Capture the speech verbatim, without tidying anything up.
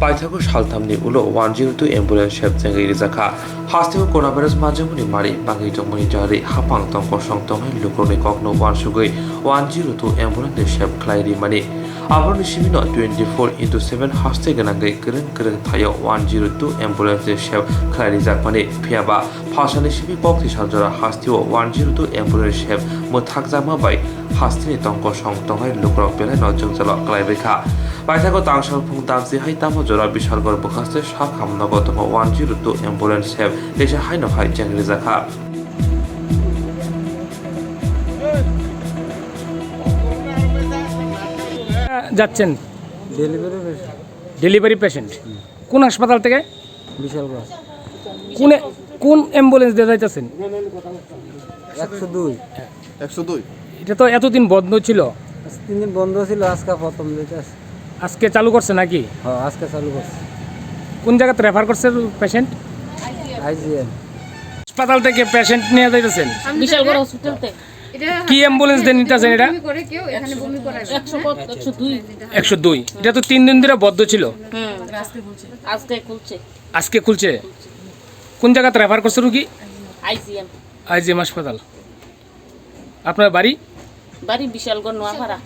Paithago salthamni ulo one zero two ambulance sep chengwi rijakha. Hasteo coronavirus majwkmani mari bangwi tongmani jari hapang tongkosong tongnai lukurokni kokno uansugwi one zero two ambulance ni sep khlai rimani. Aboroni simi no twenty-four into seven haste gwnangwi kwrwng kwrwng thaio one zero two ambulance ni sep khlai rijakmani. Phiyaba Phalsani simi kokthwi saljora hasteo one zero two ambulance sep mwthakjakma bai hasteni tongkosong tongnai lukurok belai no jwngjalo kwlaibaikha. Paithago tangsalphung damsi hai tamo jora Bishalgarh bwkhaste sakhamnogo tongo one zero two ambulance sep teisa haino hai chengrijakha. যাচ্ছেন? Delivery patient. Delivery patient. কোন হাসপাতাল থেকে? বিশালগড়। কোন, কোন অ্যাম্বুলেন্স দিয়ে যাইতেছেন? একশো দুই। একশো দুই। এটা তো এতদিন বন্ধ ছিল। আজ তিন দিন বন্ধ ছিল, আজকে প্রথম যেটা আছে। আজকে চালু করছে নাকি? হ্যাঁ, আজকে চালু করছে। কোন জায়গাতে রেফার করছে পেশেন্ট? আইজিএম। হাসপাতাল থেকে পেশেন্ট নিয়ে যাইতেছেন? বিশালগড় হসপিটাল থেকে। কি অ্যাম্বুলেন্স দিয়ে নিতেছেন এটা? বমি করে কেউ, এখানে বমি করা যায়। একশো কত? একশো দুই। একশো দুই। এটা তো তিন দিন ধরে বন্ধ ছিল। হুম। আজকে খুলছে। আজকে খুলছে? কোন জায়গাতে রেফার করছে রুগী? আইজিএম। আইজিএম হাসপাতাল। আপনার বাড়ি? বাড়ি বিশালগড় নোয়াপাড়া।